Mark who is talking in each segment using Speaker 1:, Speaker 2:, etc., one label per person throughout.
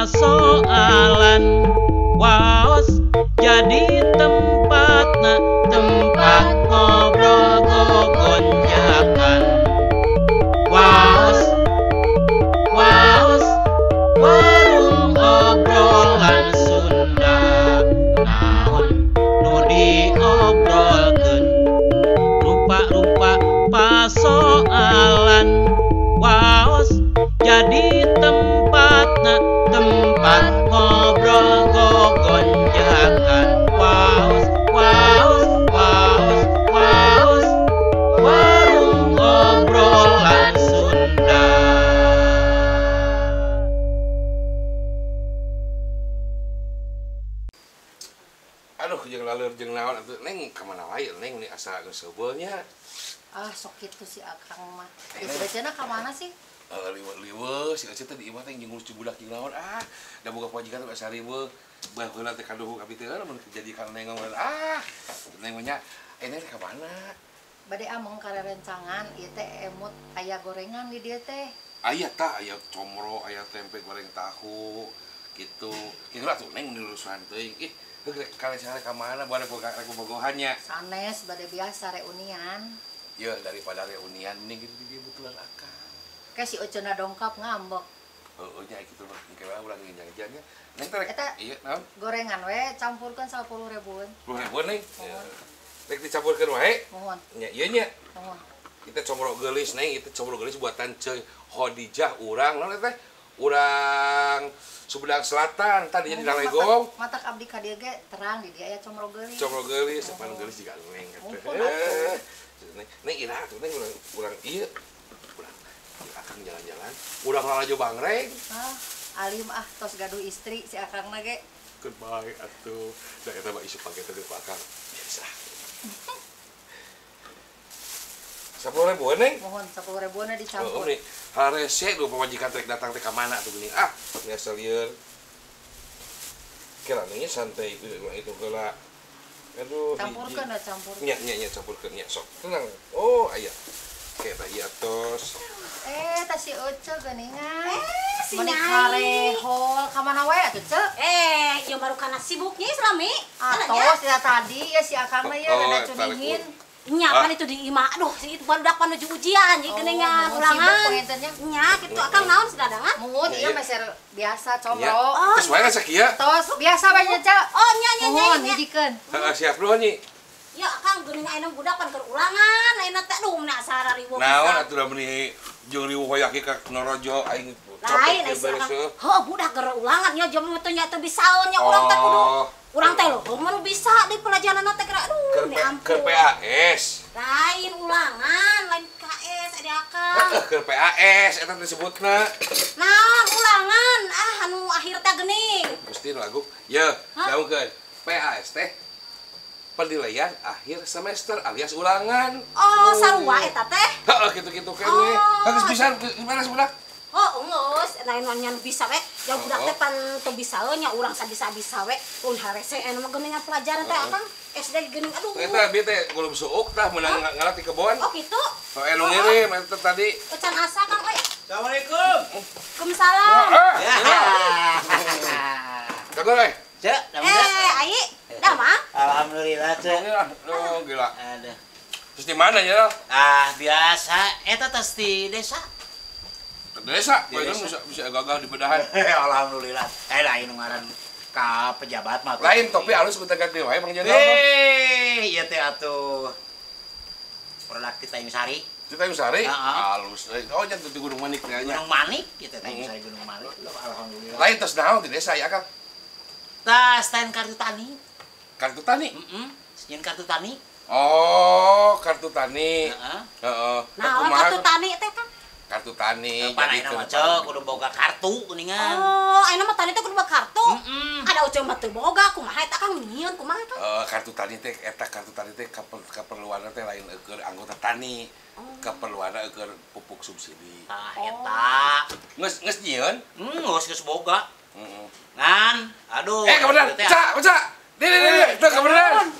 Speaker 1: Pasoalan waos jadi tempatna tempat ngobrol gogonjakan. Waos waos warung obrolan Sunda naon nu diobrolkeun rupa-rupa pasoalan waos jadi tempatna tempat ngobrol gogonjakan. Waos waos waos waos warung obrolan Sunda.
Speaker 2: Aduh, jeung laleur jeung naon atuh Neng ka mana wae Neng ni asa geus seubeul nya.
Speaker 3: Ah, sok kitu si Akang mah. Geus bacana ka mana sih?
Speaker 2: Liweuh si Ece teh di imah teh jeung ngurus budak jeung naon ah. Da boga pamajikan teh asa riweuh. Baheula teh kaduhung abi teh lamun jadi ka Neng ah. Neng mah nya, Neng ka mana?
Speaker 3: Bade ameng ka rerencangan ieu teh emut aya gorengan di dieu teh.
Speaker 2: Aya tah, aya comro, aya tempe goreng tahu gitu. Kira atuh Neng nilurusan teuing. Ih, heuh ka ka mana bade boga rek bogohan nya.
Speaker 3: Sanes bade biasa reunian.
Speaker 2: Ya daripada reunian mending gitu di dieu butuhan akang.
Speaker 3: Kayak si Ocona dongkap ngambek.
Speaker 2: Heeh nya kitu mah engke wae urang nginjang-injangnya. Neng teh
Speaker 3: eta
Speaker 2: ieu naon?
Speaker 3: Gorengan we campurkeun 10 ribuan.
Speaker 2: 10 ribuan Neng. Rek dicampurkeun wae.
Speaker 3: Mohon.
Speaker 2: Nya ieu nya.
Speaker 3: Mohon.
Speaker 2: Kita comro geulis Neng, itu comro geulis buatan Ceu Khadijah urang naon teh? Urang Sumedang Selatan tadinya di Nalegong.
Speaker 3: Matak abdi ka dieu ge terang di dieu aya comro geulis.
Speaker 2: Comro geulis, pan geulis jiga Neng atuh. Neng, Neng iraha tuh Neng urang ieu. Urang akang jalan-jalan, urang lalajo bangreng.
Speaker 3: Ah, alim ah tos gaduh istri si akangna ge.
Speaker 2: Keun bae atuh. Da eta mah isu paket teh ku akang. Biasa. 10 ribuan Neng.
Speaker 3: Mohon 10 ribuan dicampur.
Speaker 2: Oh, nih. Harese lu pamajikan trek datang teh ka mana tuh geuning. Ah, biasa lieur. Kira nih santai itu heula. Aduh,
Speaker 3: campurkeun da campur.
Speaker 2: Nya nya nya campurkeun nya sok. Tenang. Oh, aya. Kira ieu tos.
Speaker 3: Tah si Ece geuningan.
Speaker 4: Si
Speaker 3: Meuni
Speaker 4: Nyai.
Speaker 3: karehol ka mana wae atuh, Ce?
Speaker 4: Ieu baru kana sibuk nya Islami.
Speaker 3: Atos ya tadi ya si akang mah ya rada cuningin.
Speaker 4: Nya pan itu di imah. Aduh, si itu barudak menuju ujian ieu geuningan ulangan. Nya kitu akang naon si dadangan?
Speaker 3: Muhun ieu meser biasa comro.
Speaker 2: Tos wae sakieu.
Speaker 3: Tos biasa bae nya, Ce.
Speaker 4: Oh, nya nya nya.
Speaker 3: Muhun hijikeun.
Speaker 2: Heeh, siap nuhun Nyi.
Speaker 4: Ya akang geuning ayeuna budak pan keur ulangan, ayeuna teh aduh mun asa riweuh.
Speaker 2: Naon atuh da meuni jeung riweuh hoyak ka Norojo aing
Speaker 4: lain ai si akang. Heuh budak keur ulangan nya jam teh nya teu bisaeun nya urang teh kudu. Urang teh lho mun bisa di pelajaranna teh geura aduh ni ampun.
Speaker 2: Keur PAS.
Speaker 4: Lain ulangan, lain KS ada akang.
Speaker 2: Heeh, keur PAS eta disebutna.
Speaker 4: Naon ulangan ah anu akhir teh geuning.
Speaker 2: Gusti nu agung. Yeuh, daungkeun. PAS teh penilaian akhir semester alias ulangan.
Speaker 4: Oh, sarua eta teh?
Speaker 2: Heeh, kitu-kitu keneh. Geus bisa beres budak?
Speaker 4: Oh, geus, lain nya bisa we. Ya budak teh pan teu bisaeun nya urang sabisa-bisa we. Ulun harese anu mah geuningan pelajaran teh akang SD geuning aduh.
Speaker 2: Eta bieu teh gulum suuk tah meunang ngalat di kebon.
Speaker 4: Oh, kitu.
Speaker 2: Heeh, nu ngirim eta tadi.
Speaker 4: Can asa Kang euy.
Speaker 5: Assalamualaikum.
Speaker 4: Waalaikumsalam.
Speaker 2: Jago euy.
Speaker 5: Cek,
Speaker 4: ai, damang.
Speaker 5: Alhamdulillah, Cek.
Speaker 2: Oh, gila.
Speaker 5: Ada.
Speaker 2: Terus di mana ya?
Speaker 5: Ah, biasa. Eta tos di desa.
Speaker 2: Di desa? Bisa bisa gagah di bedahan.
Speaker 5: Alhamdulillah. Lain ngaran ka pejabat mah.
Speaker 2: Lain topi alus gonta-ganti wae Bang Jenderal.
Speaker 5: Ieu teh atuh produk di Tanjung Sari.
Speaker 2: Di Tanjung Sari? Alus. Oh, nya di Gunung Manik nya.
Speaker 5: Gunung Manik kitu Tanjung Sari Gunung Manik. Alhamdulillah.
Speaker 2: Lain tos naon di desa ya, Kang?
Speaker 5: Tas lain kartu tani.
Speaker 2: Kartu tani?
Speaker 5: Heeh. Sieun kartu tani.
Speaker 2: Oh, kartu tani.
Speaker 5: Heeh.
Speaker 2: Heeh.
Speaker 4: Nah, kartu tani teh Kang.
Speaker 2: Kartu tani.
Speaker 5: Jadi mah cek kudu boga kartu geuningan.
Speaker 4: Oh, ayeuna mah tani teh kudu boga kartu.
Speaker 5: Heeh.
Speaker 4: Ada ujung mah teu boga kumaha eta Kang nyieun kumaha Kang?
Speaker 2: Kartu tani teh eta kartu tani teh keperluanna teh lain eueuh anggota tani. Keperluanna eueuh pupuk subsidi.
Speaker 5: Tah eta.
Speaker 2: Geus geus nyieun?
Speaker 5: Geus geus boga. Ngan, aduh.
Speaker 2: Kebenaran. Cak, cak. Di, itu kebenaran.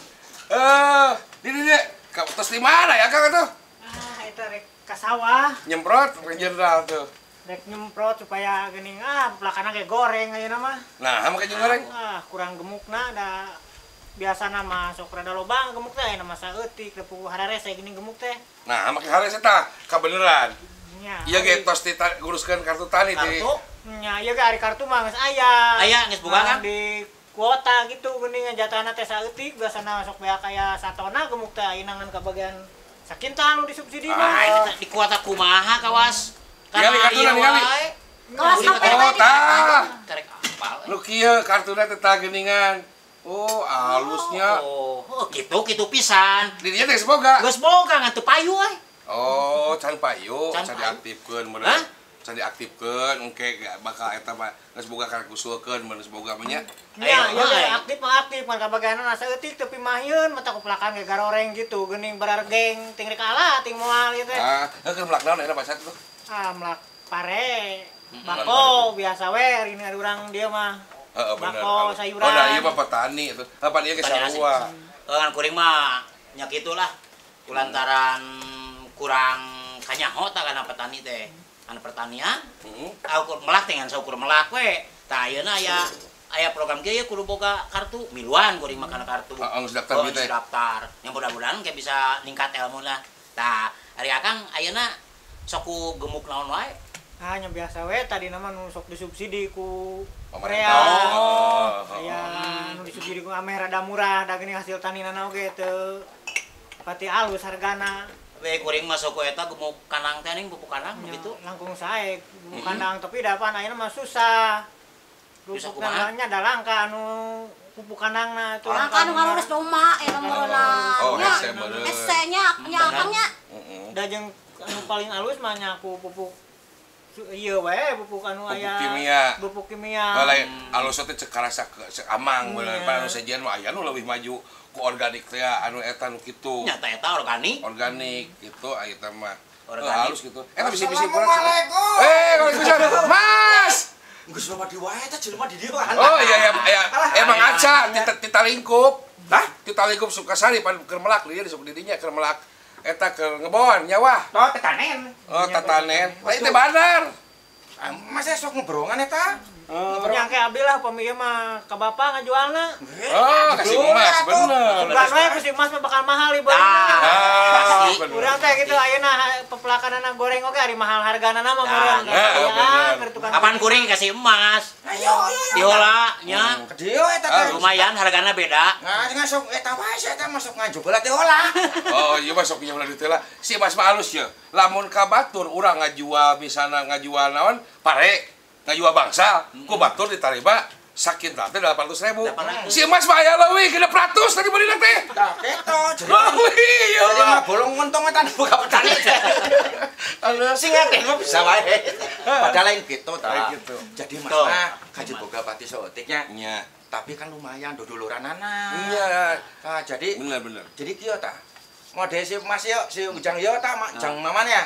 Speaker 2: Di. Terus di mana ya Kang itu?
Speaker 6: Ah, itu rek ka sawah.
Speaker 2: Nyemprot Jenderal tuh.
Speaker 6: Rek nyemprot supaya geuning pelakana ge goreng ayeuna mah.
Speaker 2: Nah, make jeung goreng.
Speaker 6: Ah, kurang gemukna da biasana mah sok rada loba gemuk teh ayeuna mah saeutik da puguh hararese geuning gemuk teh.
Speaker 2: Nah, make harese tah kabeneran.
Speaker 6: Nya.
Speaker 2: Ieu ge tos ditanguruskeun kartu tani teh.
Speaker 6: Kartu? Nya, ieu ge ari kartu mah geus aya.
Speaker 1: Aya geus boga kan?
Speaker 6: Di kuota gitu geuning jatahna teh saeutik biasana sok beak aya satona gemuk teh ayeuna ngan kabagian sakintal nu disubsidi mah.
Speaker 1: Ah, di kuota kumaha kawas?
Speaker 2: Ningali kartuna ningali.
Speaker 4: Kawas HP
Speaker 2: Oh, tah.
Speaker 1: Karek apal.
Speaker 2: Nu kieu kartuna teh tah geuningan. Oh, halusnya.
Speaker 1: Oh, kitu pisan.
Speaker 2: Di dieu teh geus boga.
Speaker 1: Geus boga ngan teu payu euy.
Speaker 2: Oh, can payu, can diaktifkeun meureun.
Speaker 1: Hah?
Speaker 2: Can diaktifkeun engke bakal eta mah geus boga karek usulkeun mun geus boga mah nya.
Speaker 6: Nya, ieu ge aktif mah aktif ngan kabagianna saeutik teu pimahyun mata kupelakan ge garoreng gitu geuning barargeng ting rek ala ting moal ieu teh.
Speaker 2: Ah, heuh keur melak naon ayeuna pasar tuh?
Speaker 6: Ah, melak pare, bako biasa we hari ini ada urang dia mah.
Speaker 2: Heeh, bener.
Speaker 6: Bako sayuran.
Speaker 2: Oh, da ieu mah petani atuh. Pan ieu ge sarua.
Speaker 1: Ngan kuring mah nya kitu lah. Kulantaran kurang kanyaho tah kana petani teh. Kana pertanian.
Speaker 2: Heeh.
Speaker 1: Ukur melak teh ngan saukur melak we. Tah ayeuna aya program kieu kudu boga kartu miluan kuring mah kana kartu.
Speaker 2: Heeh, geus daftar
Speaker 1: ieu teh. Daftar. Yang mudah-mudahan ke bisa ningkat ilmu lah. Tah, ari Akang ayeuna sok ku gemuk naon wae?
Speaker 6: Ah, nya biasa we tadi nama nu sok disubsidi ku
Speaker 2: pemerintah.
Speaker 6: Oh, aya nu disubsidi ku ameh rada murah da geuning hasil taninana oge teu pati alus hargana.
Speaker 1: We kuring mah sok ku eta gemuk kandang teh ning pupuk kandang begitu.
Speaker 6: Langkung sae pupuk kandang tapi da pan ayeuna mah susah. Pupuk kandangnya da langka anu pupuk kandangna tuh.
Speaker 4: Langka anu ngalurus domba eta meureunna.
Speaker 2: Oh, hese meureun.
Speaker 4: Hese nya nya Akang nya.
Speaker 2: Heeh.
Speaker 6: Da jeung anu paling alus mah nya ku pupuk ieu we pupuk anu aya
Speaker 2: kimia.
Speaker 6: Pupuk kimia.
Speaker 2: Lain alus teh cek karasa cek amang bener pan anu sejen mah aya nu leuwih maju ku organik teh anu eta nu kitu.
Speaker 1: Nyata eta organik.
Speaker 2: Organik gitu aya eta mah.
Speaker 1: Organik
Speaker 2: halus gitu. Eta bisi-bisi kurang. Waalaikumsalam. Mas.
Speaker 5: Geus loba di wae eta jelema di dieu.
Speaker 2: Oh iya iya emang aca tita lingkup. Hah? Tita lingkup Sukasari pan keur melak dieu di dinya keur melak. Eta keur ngebon nyawah.
Speaker 5: Oh, tetanen.
Speaker 2: Oh, tetanen. Lain teh bener.
Speaker 5: Mas sok ngebrongan eta.
Speaker 6: Nyangke abdi lah pami ieu mah ka bapak ngajualna.
Speaker 2: Oh, kasih emas bener.
Speaker 6: Bukan we kasih emas mah bakal mahal ieu.
Speaker 2: Pasti.
Speaker 6: Urang teh kitu ayeuna pepelakanana goreng oge ari mahal hargana mah meureun.
Speaker 1: Kapan kuring kasih emas?
Speaker 5: Ayo ayo.
Speaker 1: Diolah nya.
Speaker 5: Ke dieu eta teh.
Speaker 1: Lumayan hargana beda.
Speaker 5: Ngan sok eta wae eta mah sok ngajukeun teh olah.
Speaker 2: Oh, ieu mah sok nyaho dieu lah. Si emas mah alus ye. Lamun ka batur urang ngajual misalna ngajual naon? Pare. Ngajual bangsa, ku batur ditarima sakintal teh 800.000. Si emas mah aya leuwih 600 tadi beulina teh.
Speaker 5: Tah kitu.
Speaker 2: Leuwih ieu.
Speaker 5: Jadi mah bolong untung eta buka petani. Sing ngerti mah bisa wae. Padahal lain gitu tah. Jadi mas mah gaji boga pati saeutiknya.
Speaker 2: Nya.
Speaker 5: Tapi kan lumayan dodoloranana.
Speaker 2: Iya.
Speaker 5: Tah jadi
Speaker 2: bener-bener.
Speaker 5: Jadi kieu tah. Mode si Mas yo, si Ujang yo tah, Jang Maman ya.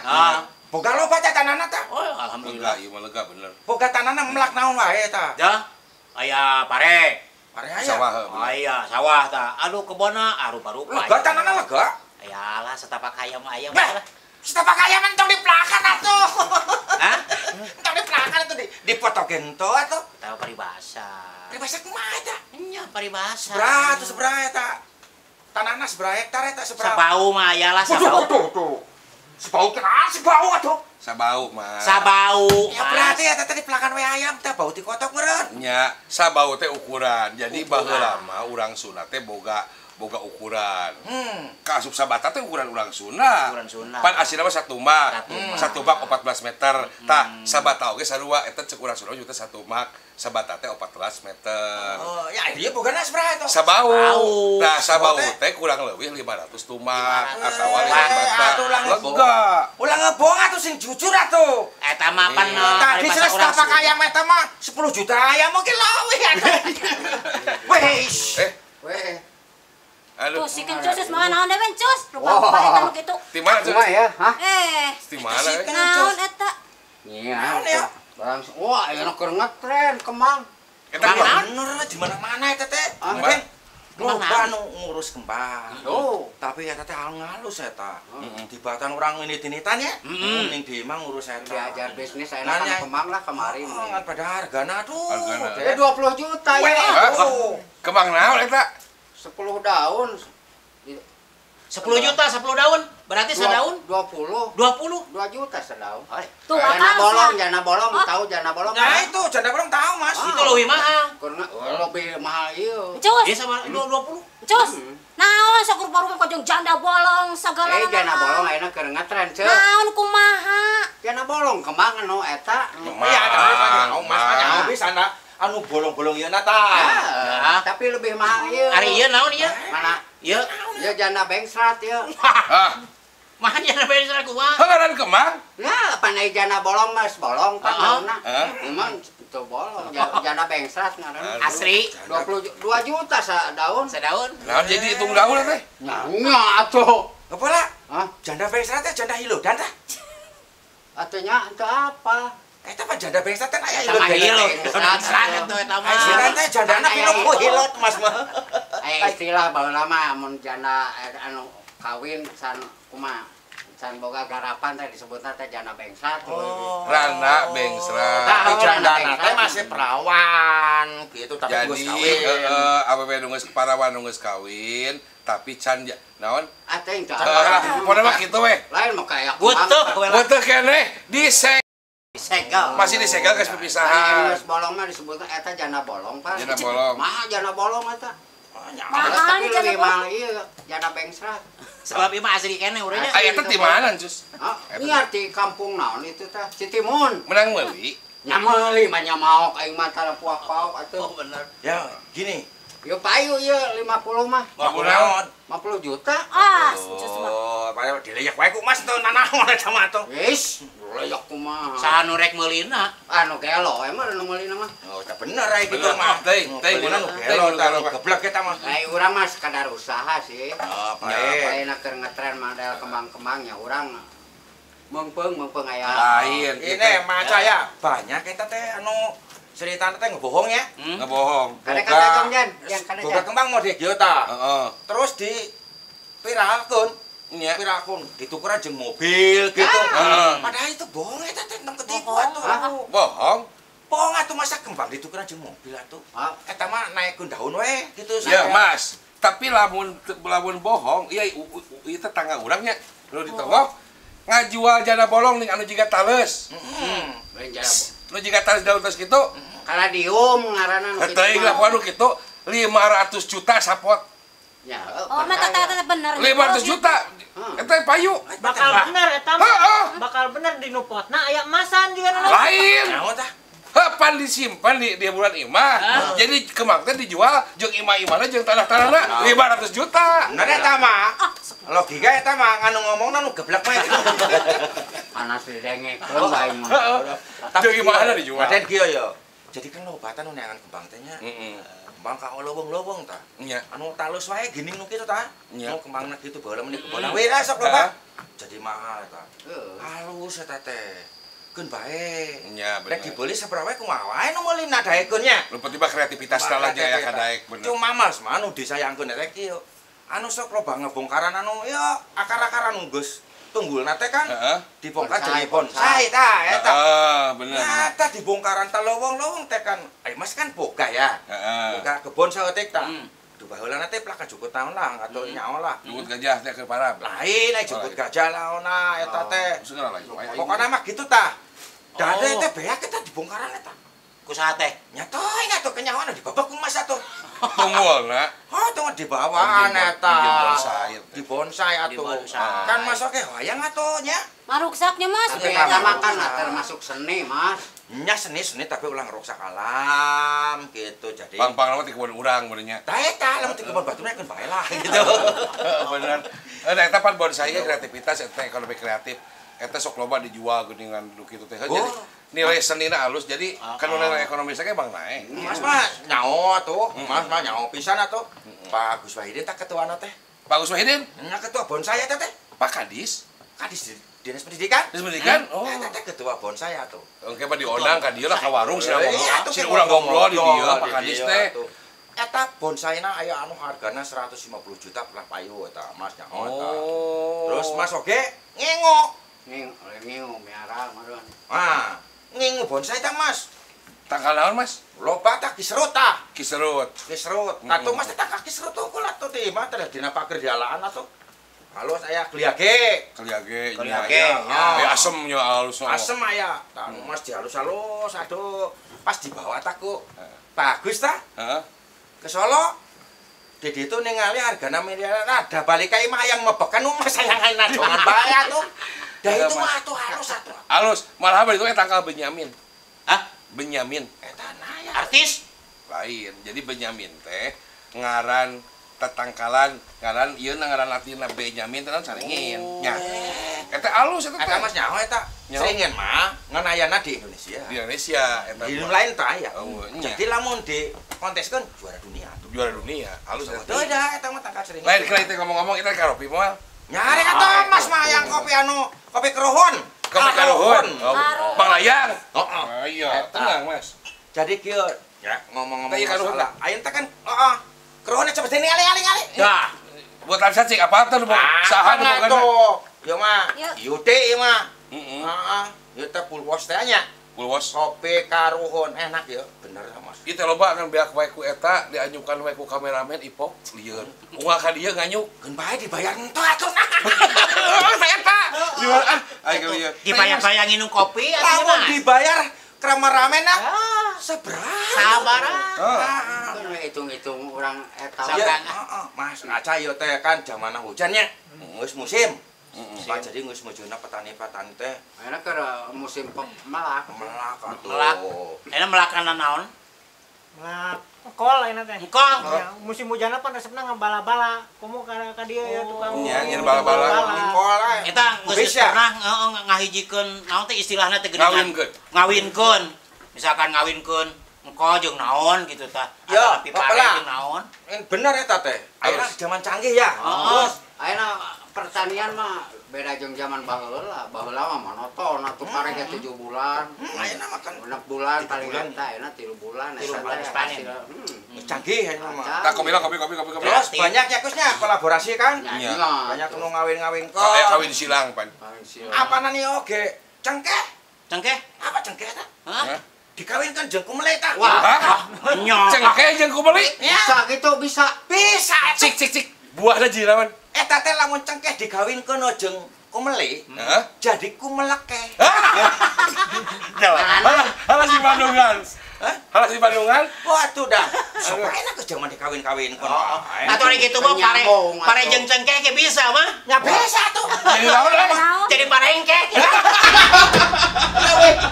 Speaker 5: Boga loba teh tanana tah.
Speaker 1: Oh, alhamdulillah.
Speaker 2: Lega ieu mah lega bener.
Speaker 5: Boga tanana melak naon wae tah.
Speaker 1: Dah. Aya pare.
Speaker 5: Pare aya.
Speaker 2: Sawah.
Speaker 1: Aya sawah tah. Aduh kebonna arupa-rupa.
Speaker 5: Lega tanana lega.
Speaker 1: Ayalah setapak hayam ayam
Speaker 5: lah. Setapak hayam entong dipelakan atuh.
Speaker 1: Hah?
Speaker 5: Entong dipelakan atuh dipotokeun henteu atuh.
Speaker 1: Tahu paribasa.
Speaker 5: Paribasa kumaha eta?
Speaker 1: Nya paribasa.
Speaker 5: Seberapa atuh seberapa eta? Tanana seberapa hektar eta seberapa?
Speaker 1: Sabau mah aya lah sabau.
Speaker 5: Tuh. Sebau keras, sebau atuh.
Speaker 2: Sabau mah.
Speaker 1: Sabau.
Speaker 5: Ya berarti eta teh dipelakan we ayam teh bau ti kotok meureun.
Speaker 2: Nya, sabau teh ukuran. Jadi baheula mah urang Sunda teh boga ukuran. Kaasup sabata teh ukuran urang Sunda.
Speaker 1: Ukuran Sunda.
Speaker 2: Pan aslina mah satu mak. Satu mak 14 meter. Tah sabata oge sarua eta cek urang Sunda juga satu mak. Sabata teh 14 meter.
Speaker 5: Oh, ya ieu bogana sabaraha eta?
Speaker 2: Sabau. Nah, sabau teh kurang leuwih 500 tumak atawa 5 bata. Lega.
Speaker 5: Ulah ngebong atuh sing jujur atuh.
Speaker 1: Eta mah pan
Speaker 5: tadi setapak ayam eta mah 10 juta ayam mungkin leuwih atuh. Weh.
Speaker 2: Weh. Aduh.
Speaker 4: Tuh si kencus geus makan naon deui encus. Rupa-rupa eta nu kitu.
Speaker 2: Di mana tuh?
Speaker 7: Kumaha ya? Hah?
Speaker 2: Di mana?
Speaker 4: Naon eta?
Speaker 7: Iya. Barang wah ayeuna keur ngetren kemang.
Speaker 2: Eta
Speaker 5: bener di mana-mana eta teh.
Speaker 2: Kemang.
Speaker 5: Loba anu ngurus kembang. Oh, tapi eta teh halus eta. Dibatan urang ini-dinitan ya. Ning di imah ngurus eta.
Speaker 7: Diajar bisnis enak kan kembang lah kemarin.
Speaker 5: Ngan pada hargana tuh.
Speaker 7: 20 juta ya.
Speaker 2: Kembang naon eta?
Speaker 7: 10 daun.
Speaker 1: 10 juta 10 daun. Berarti sedaun
Speaker 7: 20.
Speaker 1: 20.
Speaker 7: 2 juta sedaun.
Speaker 4: Tuh,
Speaker 7: jana bolong, jana bolong, tahu jana bolong.
Speaker 5: Nah, itu jana bolong tahu, Mas.
Speaker 1: Itu lebih mahal.
Speaker 7: Karena lebih mahal ieu.
Speaker 4: Cus.
Speaker 1: Iya sama 20.
Speaker 4: Cus. Naon sok rupa-rupa kojong janda bolong segala.
Speaker 7: Jana bolong ayeuna keur ngetren, Ceu.
Speaker 4: Naon kumaha?
Speaker 7: Jana bolong kembang anu eta.
Speaker 5: Iya, eta Mas mah nyaho pisan anu bolong-bolong ieu na tah.
Speaker 7: Tapi lebih mahal ieu.
Speaker 1: Ari ieu naon ieu?
Speaker 7: Mana?
Speaker 1: Ieu.
Speaker 7: Ieu janda bengsrat ieu.
Speaker 2: Hah.
Speaker 1: Mah janda bengsrat kumaha?
Speaker 2: Ngaran kembang?
Speaker 7: Ya, pan ai janda bolong mas bolong pan naonna. Emang itu bolong janda bengsrat ngaranna.
Speaker 1: Asli
Speaker 7: 22 juta sadaun.
Speaker 1: Sadaun.
Speaker 2: Naon jadi hitung daun teh?
Speaker 7: Nya atuh.
Speaker 5: Apa lah? Janda bengsrat teh janda hilodan tah?
Speaker 7: Atuh nya teu apa?
Speaker 5: Eta mah janda bengsrat teh aya hilot.
Speaker 1: Bengsrat atuh eta mah.
Speaker 5: Aya teh jandana pinuh hilot Mas mah.
Speaker 7: Aya istilah baheula mah mun janda anu kawin san kumaha can boga garapan teh disebutna teh janda bengsrat.
Speaker 5: Oh.
Speaker 2: Rana bengsrat.
Speaker 5: Tapi jandana teh masih perawan gitu tapi geus kawin.
Speaker 2: Jadi heeh awewe nu geus parawan nu geus kawin tapi can naon?
Speaker 7: Atuh teu.
Speaker 2: Pokona mah kitu we.
Speaker 7: Lain mah kaya
Speaker 2: Butuh keneh disegel.
Speaker 7: Disegel.
Speaker 2: Masih disegel geus pipisahan.
Speaker 7: Geus bolong mah disebutna eta janda bolong, Pak.
Speaker 2: Janda bolong.
Speaker 7: Mah janda bolong eta.
Speaker 4: Mahal
Speaker 7: tapi lebih mahal ieu janda bengsrat.
Speaker 1: Sebab ieu mah asli keneh urangnya.
Speaker 2: Aya teh di mana, Cus?
Speaker 7: Heeh. Di kampung naon itu teh? Citimun.
Speaker 2: Menang meuli.
Speaker 7: Nya meuli mah nya maok aing mah tara puak paok atuh.
Speaker 1: Oh bener.
Speaker 5: Ya, gini.
Speaker 7: Yo payu ieu 50 mah.
Speaker 2: 50 naon?
Speaker 7: 50 juta.
Speaker 4: Ah, Cus mah.
Speaker 5: Oh, payu dileyak wae ku Mas teu nanaon eta mah atuh.
Speaker 7: Wis, leyak kumaha.
Speaker 1: Saha nu rek meulina?
Speaker 7: Anu gelo emang nu meulina mah.
Speaker 5: Oh, tah bener ai kitu mah.
Speaker 2: Teuing, teuing
Speaker 5: nu gelo tah nu geblek eta mah.
Speaker 7: Ai urang mah sekadar usaha sih.
Speaker 5: Oh, bae.
Speaker 7: Ayeuna keur ngetren model kembang-kembangnya urang meungpeung aya.
Speaker 2: Lain.
Speaker 5: Ini maca ya, banyak eta teh anu ceritana teh ngebohong ya.
Speaker 2: Ngebohong.
Speaker 7: Kadang-kadang Jan, yang kadang.
Speaker 5: Boga kembang model kieu tah.
Speaker 2: Heeh.
Speaker 5: Terus di viralkeun.
Speaker 2: Nya.
Speaker 5: Viralkeun ditukeran jeung mobil gitu. Padahal itu bohong eta teh tong ketipu atuh.
Speaker 2: Bohong.
Speaker 5: Bohong atuh masa kembang ditukeran jeung mobil atuh. Eta mah naikkeun daun we gitu.
Speaker 2: Ya, Mas. Tapi lamun bohong, ieu ieu tetangga urang nya nu ditongok ngajual janda bolong ning anu jiga tales.
Speaker 7: Heeh.
Speaker 2: Nu jiga tales daun tos kitu.
Speaker 7: Kaladium ngaranna nu kitu.
Speaker 2: Teuing lah anu kitu 500 juta sapot.
Speaker 7: Ya,
Speaker 4: oh, mah tata bener.
Speaker 2: 500 juta. Eta payu.
Speaker 6: Bakal bener eta mah. Bakal bener di nu potna aya emasan juga nu.
Speaker 2: Lain.
Speaker 5: Naon tah?
Speaker 2: Pan disimpan di bulan imah. Jadi kembang teh dijual jeung imah-imahna jeung tanah-tanahna 500 juta.
Speaker 5: Bener eta mah. Logika eta mah nganu ngomongna nu geblek mah itu.
Speaker 7: Panas didengekeun bae mah.
Speaker 2: Jeung imahna dijual.
Speaker 5: Badan kieu ya. Jadi kan lobatan nu neangan kembang teh nya.
Speaker 2: Heeh.
Speaker 5: Kembang ka lowong-lowong tah.
Speaker 2: Nya.
Speaker 5: Anu talus wae geuning nu kitu tah.
Speaker 2: Nya.
Speaker 5: Nu kembangna kitu baheula meni kebon we lah sok loba. Jadi mahal eta. Halus eta teh. Keun bae.
Speaker 2: Nya bener.
Speaker 5: Rek dibeli sabaraha wae kumaha wae nu meulina daekeun nya.
Speaker 2: Nu penting mah kreativitas lah nya aya kadaek bener.
Speaker 5: Cuma Mas mah anu disayangkeun teh kieu. Anu sok loba ngebongkaran anu ya akar-akaran nu geus tunggulna teh kan dibongkar jadi bonsai tah eta.
Speaker 2: Heeh, bener.
Speaker 5: Nah, tah dibongkaran tah lowong-lowong teh kan. Ai Mas kan boga ya.
Speaker 2: Heeh.
Speaker 5: Boga kebon saeutik tah. Duh baheulana teh plak jukut naon lah atau nyaho lah.
Speaker 2: Jukut gajah teh keur parab.
Speaker 5: Lain ai jukut gajah laonna eta teh.
Speaker 2: Segala lain.
Speaker 5: Pokona mah gitu tah. Dade teh beak eta dibongkaran eta.
Speaker 1: Ku saha teh?
Speaker 5: Nya teuing atuh kenyahoan dibabak ku Mas atuh.
Speaker 2: Tunggulna.
Speaker 5: Oh, tunggu dibawaan eta.
Speaker 2: Di bonsai
Speaker 5: atuh. Kan Mas oge hayang atuh nya.
Speaker 4: Maruksaknya Mas.
Speaker 7: Tapi eta mah kan termasuk seni, Mas.
Speaker 5: Nya seni-seni tapi ulah ngeruksak alam gitu. Jadi
Speaker 2: pang-pang mah ti kebon urang bener nya.
Speaker 5: Tah eta lamun ti kebon baturna keun bae lah gitu.
Speaker 2: Bener. Eta eta pan bonsai kreativitas eta ekonomi kreatif. Eta sok loba dijual geuningan nu kitu teh. Jadi nilai senina halus jadi kan nilai ekonomi ge bang naik.
Speaker 5: Mas mah nyaho atuh, Mas mah nyaho pisan atuh. Pak Gus Wahidin tah ketuana teh.
Speaker 2: Pak Gus Wahidin?
Speaker 5: Nya ketua bonsai eta teh.
Speaker 2: Pak Kadis?
Speaker 5: Kadis Dinas Pendidikan?
Speaker 2: Dinas Pendidikan? Oh.
Speaker 5: Eta teh ketua bonsai atuh.
Speaker 2: Engke mah diondang ka dieu lah ka warung sia ngomong. Sia urang ngobrol di dieu Pak Kadis teh.
Speaker 5: Eta bonsaina aya anu hargana 150 juta pernah payu eta Mas nyaho eta. Terus Mas oge ngingu.
Speaker 7: Ngingu miara meureun.
Speaker 5: Ah, ngingu bonsai tah Mas.
Speaker 2: Tangkal naon Mas?
Speaker 5: Loba tah kiserut tah.
Speaker 2: Kiserut.
Speaker 5: Kiserut. Atuh Mas teh tangkal kiserut unggul atuh di imah teh dina pager dialaan atuh. Halus aya keliage.
Speaker 2: Keliage.
Speaker 1: Keliage.
Speaker 2: Ya asem nya halus.
Speaker 5: Asem aya. Tah Mas dihalus-halus aduh. Pas dibawa tah ku. Bagus tah.
Speaker 2: Heeh.
Speaker 5: Ke Solo. Di ditu ningali hargana miliaran ada balik ka imah yang mebekan mah sayang najongan bae atuh. Dah itu mah atuh halus atuh.
Speaker 2: Halus, malah itu tangkal Benyamin.
Speaker 1: Hah?
Speaker 2: Benyamin.
Speaker 5: Eta naya.
Speaker 1: Artis?
Speaker 2: Lain. Jadi Benyamin teh ngaran tetangkalan, ngaran ieu ngaran latinna Benyamin teh saringin. Nya. Eta alus eta teh.
Speaker 5: Eta Mas nyaho eta. Saringin mah ngan ayana di Indonesia.
Speaker 2: Di Indonesia eta.
Speaker 5: Di lain teh aya. Jadi lamun di konteskeun juara dunia.
Speaker 2: Juara dunia, alus eta.
Speaker 5: Teu da eta mah tangkal saringin.
Speaker 2: Lain kali teh ngomong-ngomong kita ka kopi moal.
Speaker 5: Nyari atuh Mas mah yang kopi anu, kopi kerohon.
Speaker 2: Kopi karuhun. Bang Layang.
Speaker 5: Heeh.
Speaker 2: Iya, tenang Mas.
Speaker 5: Jadi kieu ya ngomong-ngomong masalah. Ayeuna teh kan heeh. Kerohonnya cepet sini ali-ali.
Speaker 2: Nah, buat lancar cik apa tuh saha nu bukan.
Speaker 5: Ieu mah ieu teh ieu mah. Heeh. Ieu teh pulwos teh nya.
Speaker 2: Pulwos
Speaker 5: kopi karuhun enak ya, bener Mas.
Speaker 2: Ieu teh loba kan beak wae ku eta dianyukan wae ku kameramen ipok lieur. Unggal ka dieu nganyuk.
Speaker 5: Keun bae dibayar henteu atuh.
Speaker 2: Saya eta. Di ah, ayo lieur.
Speaker 1: Dibayar-bayar nginum kopi atuh
Speaker 5: mah. Lamun dibayar kameramen ah. Seberapa?
Speaker 1: Sabaraha.
Speaker 7: Kan hitung-hitung urang eta.
Speaker 5: Heeh, Mas, ngaca ieu teh kan jamana hujannya. Geus musim. Pak jadi geus mujuna petani-petani teh.
Speaker 7: Ayeuna keur musim melak.
Speaker 5: Melak atuh.
Speaker 1: Melak. Ayeuna melakana naon?
Speaker 6: Melak kol ayeuna teh.
Speaker 1: Kol.
Speaker 6: Musim hujanna pan resepna ngabala-bala. Komo ka dieu ya tukang.
Speaker 2: Nya nyen bala-bala.
Speaker 5: Kol.
Speaker 1: Eta geus pernah ngahijikeun naon teh istilahna teh geuningan.
Speaker 2: Ngawinkeun.
Speaker 1: Ngawinkeun. Misalkan ngawinkeun engko jeung naon gitu tah.
Speaker 5: Ya,
Speaker 1: atau pare jeung naon.
Speaker 5: Bener eta teh. Ayeuna zaman canggih ya.
Speaker 7: Terus ayeuna pertanian mah beda jeung zaman baheula. Baheula mah monoton atuh pare ge 7 bulan.
Speaker 5: Ayeuna mah kan
Speaker 7: 6 bulan paling eta ayeuna 3 bulan
Speaker 1: eta panen.
Speaker 5: Canggih ayeuna mah.
Speaker 2: Tah kopi lah kopi.
Speaker 5: Terus banyak ya kusnya kolaborasi kan? Banyak nu ngawin-ngawin kok.
Speaker 2: Aya kawin silang pan.
Speaker 5: Apanan ieu oge? Cengkeh.
Speaker 1: Cengkeh?
Speaker 5: Apa cengkeh eta?
Speaker 1: Hah?
Speaker 5: Dikawinkan jeung kumeli tah.
Speaker 1: Wah.
Speaker 2: Cengkeh jeung kumeli?
Speaker 7: Bisa gitu bisa.
Speaker 5: Bisa.
Speaker 2: Cik cik cik. Buahna jadi lawan.
Speaker 5: Eta teh lamun cengkeh dikawinkeun jeung kumeli, jadi kumeleke.
Speaker 2: Halah si Bandungan. Halah si Bandungan.
Speaker 5: Wah atuh dah. Sok enak geus jaman dikawin-kawinkeun.
Speaker 1: Atuh ari kitu mah pare jeung cengkeh ge bisa mah.
Speaker 5: Nya bisa atuh.
Speaker 2: Jadi naon eh?
Speaker 1: Jadi parengkeh.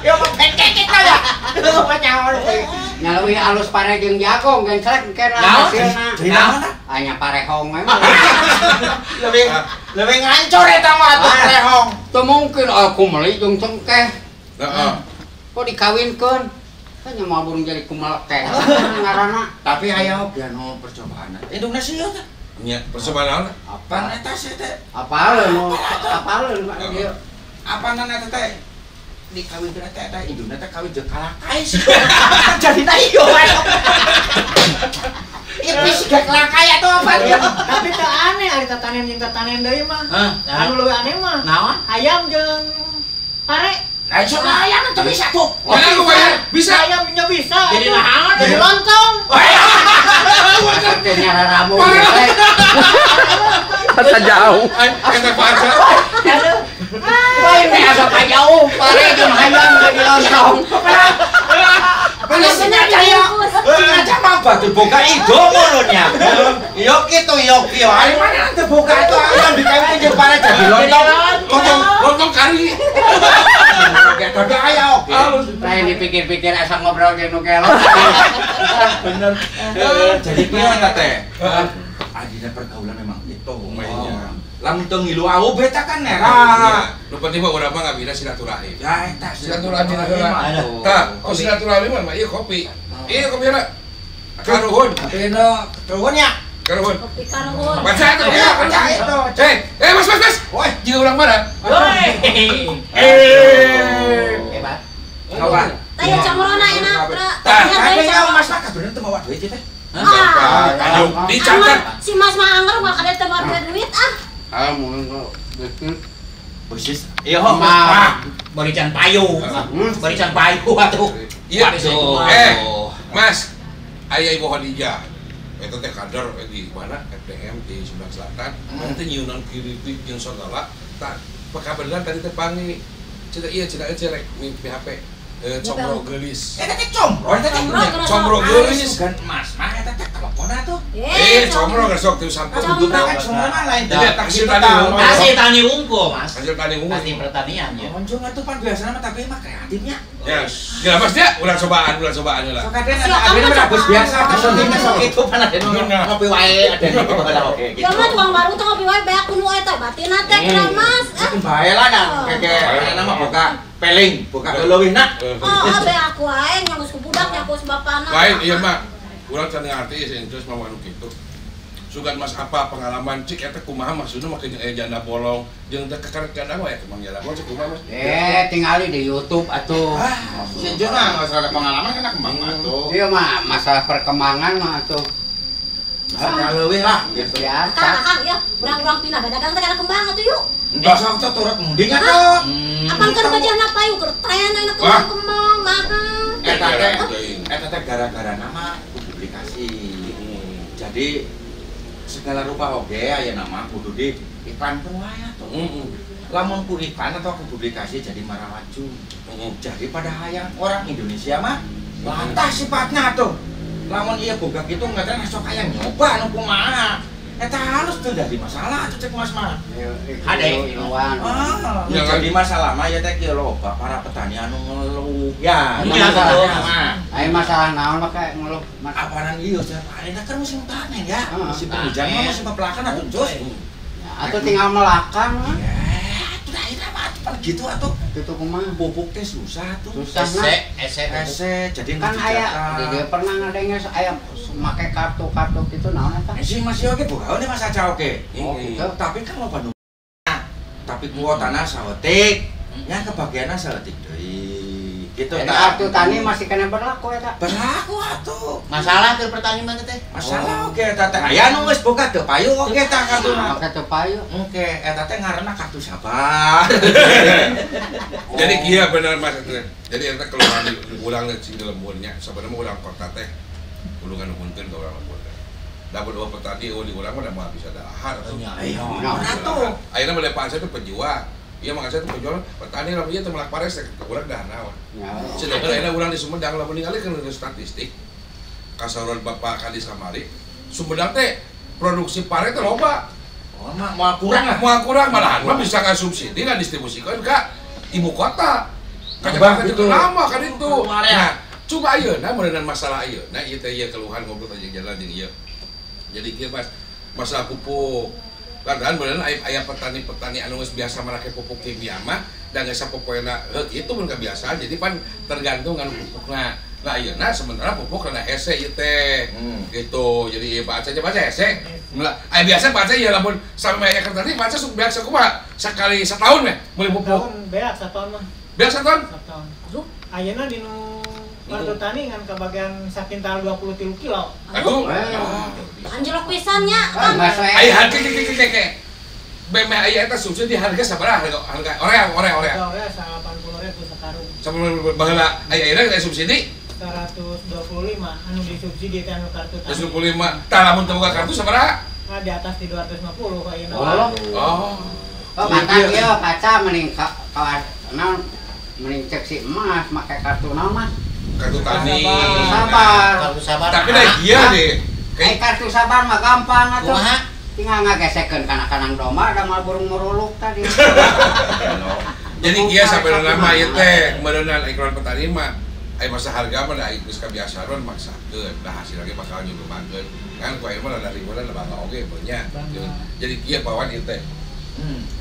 Speaker 5: Ya mah pengkeh kita ya.
Speaker 7: Nya leuwih alus pare jeung jagung gencrek engke hasilna.
Speaker 5: Jadi naon?
Speaker 7: Anya parehong we mah.
Speaker 5: Lebih ngancur eta mah atuh parehong.
Speaker 7: Teu mungkin aku meuli jeung cengkeh.
Speaker 2: Heeh.
Speaker 7: Kok dikawinkeun? Kan nya moal burung jadi kumelekeh ngaranna.
Speaker 5: Tapi aya oge anu percobaan. Indonesia teh.
Speaker 2: Nya, percobaan naon?
Speaker 5: Apaan eta sih teh?
Speaker 7: Apaleun apaleun Pak dieu.
Speaker 5: Apaanan eta teh? Dikawinkeun teh eta induna teh kawin jeung kalakai sih. Jadi teh ieu wae. Ieu bisa kalakai atuh apa dia?
Speaker 6: Tapi teu aneh ari tatanen jeung tatanen deui mah. Anu leuwih aneh mah.
Speaker 1: Naon?
Speaker 6: Ayam jeung pare.
Speaker 5: Nah, coba ayam itu bisa tuh.
Speaker 2: Bisa.
Speaker 6: Ayamnya bisa.
Speaker 1: Jadi naon?
Speaker 6: Jadi lontong.
Speaker 7: Teh nyararamu.
Speaker 8: Asa jauh.
Speaker 2: Eta parsa.
Speaker 7: Wah, ini asa jauh, pare jeung hayam jadi lontong.
Speaker 5: Sengaja ya. Sengaja mah batu boga ido mulutnya. Yo kitu yo kieu. Ari mana teu boga itu ayam dikawinkeun jeung pare jadi lontong.
Speaker 2: Lontong kari.
Speaker 5: Tapi aya oge.
Speaker 7: Lain dipikir-pikir asa ngobrol jeung nu gelo.
Speaker 5: Bener. Jadi kieu eta teh. Adina pergaulan memang gitu. Lamun teu ngilu au beta kan nera.
Speaker 2: Nu penting mah urang mah ngabina silaturahim.
Speaker 5: Ya eta
Speaker 2: silaturahim heula. Tah, kok silaturahim mah ieu kopi. Ieu kopi heula. Karuhun.
Speaker 5: Tapi nu karuhun ya.
Speaker 2: Karuhun.
Speaker 4: Kopi karuhun.
Speaker 2: Baca itu ya,
Speaker 5: baca itu.
Speaker 2: Mas. Woi, jeung urang mana?
Speaker 1: Woi.
Speaker 7: Hebat.
Speaker 5: Coba.
Speaker 4: Tah ya camrona enak.
Speaker 5: Tah, tapi ya Mas mah kabeneran teu mawa duit teh.
Speaker 2: Gampang. Dicatat.
Speaker 4: Si Mas mah anger mah kada teu marga duit ah.
Speaker 7: Ah, mun duit.
Speaker 5: Persis. Iya, mah.
Speaker 1: Barican payu. Barican payu atuh.
Speaker 2: Iya, Mas, aya Ibu Khadijah. Eta teh kader di mana? FDM di Sumedang Selatan. Nanti nyunan kiri itu jeung sagala. Tah, pakabeneran tadi teh pangi. Cenah ieu cenah rek PHP. Combro geulis.
Speaker 5: Eta teh combro, eta teh
Speaker 2: combro geulis.
Speaker 5: Kan Mas mah eta teh telepon atuh.
Speaker 2: Combro geus sok teu sampeu.
Speaker 5: Kan combro mah lain.
Speaker 2: Jadi hasil tani unggul.
Speaker 1: Hasil tani unggul, Mas.
Speaker 2: Hasil tani unggul.
Speaker 1: Hasil pertanian ya.
Speaker 5: Muncul atuh pan biasana mah tapi mah kreatifnya.
Speaker 2: Ya. Gila Mas dia ulah cobaan lah.
Speaker 5: Sok ada ada mah biasa syutingna sok kitu pan ada ngopi wae ada gitu baheula oge gitu.
Speaker 4: Ya mah tukang warung teh ngopi wae beak kudu eta batina teh kira Mas.
Speaker 5: Bae lah dah keke nama mah boga peling, boga leuwihna.
Speaker 4: Oh, beak wae nyakus ku budak nyakus bapana.
Speaker 2: Lain ieu mah urang can ngarti sih terus mah anu kitu. Sugan Mas apa pengalaman cik eta kumaha maksudna make jeung aya janda bolong jeung teh kekerek janda wae kemang janda bolong cik kumaha Mas?
Speaker 7: Tingali di YouTube atuh.
Speaker 5: Si Jun mah enggak ada pengalaman kana kembang atuh.
Speaker 7: Iya mah masalah perkembangan mah atuh.
Speaker 5: Masalah leuwih lah
Speaker 7: gitu. Biasa.
Speaker 4: Kang, ya urang-urang pindah dagang teh kana kembang atuh yuk.
Speaker 5: Enggak sok teh turut munding atuh.
Speaker 4: Apan keur bajana payu keur tren ayeuna kembang-kembang mahal.
Speaker 5: Eta teh gara-gara nama publikasi. Jadi segala rupa oge aya nama kudu di iklankeun wae atuh. Lamun ku iklan atau ku publikasi jadi marawaju. Jadi pada hayang orang Indonesia mah latah sifatna atuh. Lamun ieu boga kitu ngatana sok hayang nyoba nu kumaha. Eta halus tuh jadi masalah atuh cek Mas mah.
Speaker 7: Hade iluan.
Speaker 5: Jadi masalah mah ya teh kieu loba para petani anu ngeluh. Ya,
Speaker 7: masalahnya mah. Aya masalah naon mah kayak ngeluh.
Speaker 5: Apanan ieu cenah ayeuna kan musim panen ya. Musim hujan mah musim pepelakan atuh Jos.
Speaker 7: Atuh tinggal melakan mah.
Speaker 5: Ya, atuh ayeuna mah atuh gitu atuh.
Speaker 7: Kitu kumaha?
Speaker 5: Pupuk teh susah atuh.
Speaker 7: Susah
Speaker 5: ese jadi
Speaker 7: kan aya di dieu pernah ngadenge aya make kartu-kartu gitu naon eta?
Speaker 5: Sih masih oge bogaeun Mas Aca oge.
Speaker 7: Oh gitu.
Speaker 5: Tapi kan loba nu tapi kuotana saeutik. Nya kebagianna saeutik deui. Gitu
Speaker 7: tah. Kartu tani masih kena berlaku eta.
Speaker 5: Berlaku atuh.
Speaker 1: Masalah keur pertanian teh.
Speaker 5: Masalah oge eta teh. Aya nu geus boga teu payu oge tah kartuna.
Speaker 7: Oke teu payu.
Speaker 5: Oke, eta teh ngaranna kartu sabar.
Speaker 2: Jadi kieu bener Mas. Jadi eta keluhan urang di lemburnya, sabenerna urang kota teh kudu nganuhunkeun ka urang lembur teh. Da dua petani eueuh di urang mah da moal bisa dahar atuh.
Speaker 5: Iya,
Speaker 2: ayeuna mah Pak Aceh teh penjual. Iya makanya saya tuh penjual petani lamun ieu teh melak pares teh urang dahar naon. Sedangkan ayeuna urang di Sumedang lamun ningali kana statistik kasauran Bapak Kadis kamari Sumedang teh produksi pare teh loba.
Speaker 5: Oh, mah moal kurang lah.
Speaker 2: Moal kurang malahan mah bisa ngasubsidi ngadistribusikeun ka ibu kota. Ka Jakarta gitu lama kan itu. Nah, coba ayeuna meureunan masalah ayeuna ieu teh ieu keluhan ngobrol teh jalan jeung ieu. Jadi kieu Mas, masalah pupuk. Lantaran beneran aya petani-petani anu geus biasa make pupuk kimia mah da geus sapopoena heuh kitu mun kebiasaan jadi pan tergantung anu pupukna. Nah ayeuna sementara pupuk kana hese ieu teh. Gitu. Jadi Pak Aceh baca hese. Aya biasa Pak Aceh ya lamun sampe aya tadi Pak Aceh sok biasa kumaha? Sekali setahun meh meuli pupuk.
Speaker 6: Setahun beak satahun mah.
Speaker 2: Beak satahun?
Speaker 6: Satahun. Aduh, ayeuna dinu kartu tani ngan kebagian sakintal 23 kilo.
Speaker 2: Aduh.
Speaker 4: Anjlok pisan nya.
Speaker 2: Aya harga ke. Bemeh aya eta subsidi harga sabaraha harga orea.
Speaker 6: Orea 80.000 sakarung.
Speaker 2: Sabarang baheula aya ayeuna aya subsidi
Speaker 6: 125 anu disubsidi teh anu kartu tani.
Speaker 2: 125. Tah lamun teu boga kartu sabaraha?
Speaker 6: Nah, di atas di 250 ayeuna.
Speaker 2: Oh.
Speaker 7: Oh, mata ieu kaca mending ka naon mending cek si emas make kartu naon Mas?
Speaker 2: Kartu tani.
Speaker 7: Kartu sabar.
Speaker 1: Kartu sabar.
Speaker 2: Tapi dah iya deh.
Speaker 7: Kayak kartu sabar mah gampang atuh. Tinggal ngagesekeun kana kanang domba da mal burung meruluk tadi.
Speaker 2: Jadi kieu sabenerna mah ieu teh meureunan iklan petani mah aya masa harga mah da geus kabiasaan maksakeun da hasil lagi bakal nyuguhkeun. Kan ku ayeuna mah rada riweuh da bangga oge nya. Jadi kieu pawan ieu teh.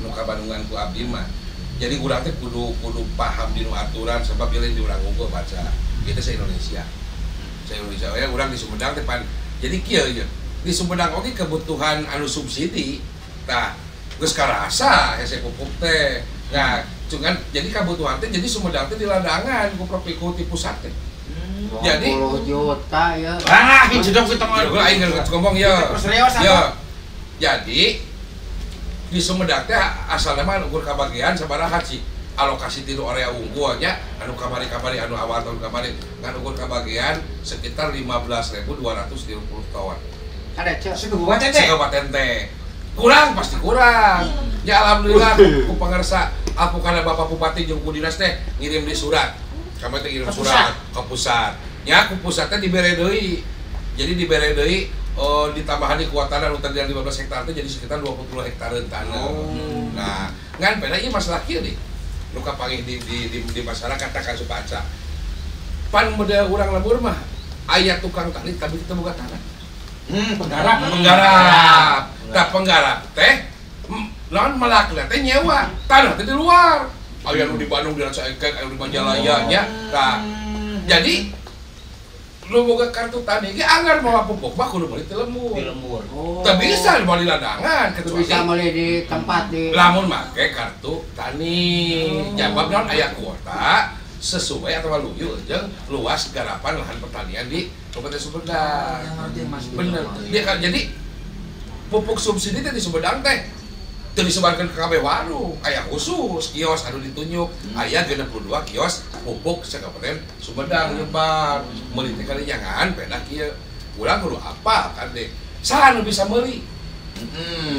Speaker 2: Nu kabandungan ku abdi mah. Jadi urang teh kudu paham dinu aturan sebab ieu di urang unggul baca. Kita se Indonesia. Se Indonesia we urang di Sumedang teh pan. Jadi kieu ieu. Di Sumedang oge kebutuhan anu subsidi. Tah, geus karasa hese pupuk teh. Nah, cuman jadi kebutuhan teh jadi Sumedang teh di ladangan ku propiku ti pusat teh. Jadi
Speaker 7: 20 juta ya.
Speaker 5: Ah, jedog kita mah.
Speaker 2: Aing geus ngomong ya.
Speaker 5: Serius
Speaker 2: ya. Jadi di Sumedang teh asalna mah ukur kabagian sabaraha sih alokasi tilu area unggul nya anu kamari-kamari anu awal tahun kamari ngan ukur kabagian sekitar 15.230 ton.
Speaker 7: Ada cek
Speaker 5: sekabupaten teh.
Speaker 2: Sekabupaten teh. Kurang pasti kurang. Ya alhamdulillah ku pangersa aku kana Bapak Bupati jeung ku dinas teh ngirim di surat. Kami teh ngirim surat ke pusat. Ya ku pusat teh dibere deui. Jadi dibere deui ditambahan di kuotana nu tadi 15 hektar teh jadi sekitar 20 hektareun tanah. Nah, ngan peda ieu masalah kieu deui. Nu kapanggih di masyarakat tak asup aca. Pan model urang lembur mah aya tukang tani tapi kita boga tanah.
Speaker 5: Penggarap.
Speaker 2: Penggarap. Tah penggarap teh lawan melakna teh nyewa tanah teh di luar. Aya nu di Bandung di Rancaekek, aya nu di Majalaya nya. Tah jadi lu boga kartu tani ge anggar mawa pupuk mah kudu meuli ti lembur.
Speaker 1: Di lembur.
Speaker 2: Teu bisa meuli ladangan kecuali
Speaker 7: bisa meuli di tempat di
Speaker 2: lamun make kartu tani. Jabab naon aya kuota sesuai atau luyu jeung luas garapan lahan pertanian di Kabupaten Sumedang. Bener. Dia kan jadi pupuk subsidi teh di Sumedang teh teu disebarkeun ke kabeh warung, aya khusus kios anu ditunjuk, aya 62 kios pupuk sekabupaten Sumedang nyebar. Meuli teh kali jangan peda kieu. Urang kudu apa kan deh. Saha nu bisa meuli?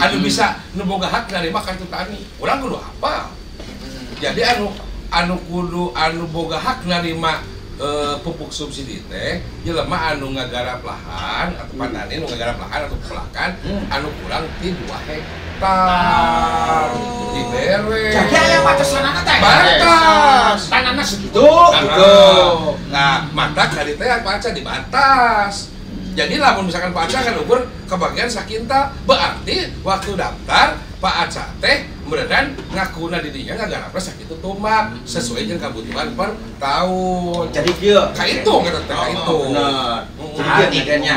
Speaker 2: Anu bisa nu boga hak narima kartu tani. Urang kudu apa? Jadi anu kudu anu boga hak narima pupuk subsidi teh jelema anu ngagarap lahan atau petani nu ngagarap lahan atau pelakan anu kurang ti 2 hektar dibere.
Speaker 5: Jadi aya batasanana teh.
Speaker 2: Batas.
Speaker 5: Tanahna segitu gitu.
Speaker 2: Nah, mata kali teh paca dibatas. Jadi lamun misalkan Pak Aca kan ukur kebagian sakinta, berarti waktu daftar Pak Aca teh beneran ngakuna di dinya ngagarapna sakitu tumbak sesuai jeung kebutuhan per tahun.
Speaker 5: Jadi kieu.
Speaker 2: Kahitung eta teh kahitung.
Speaker 5: Bener. Jadi kieu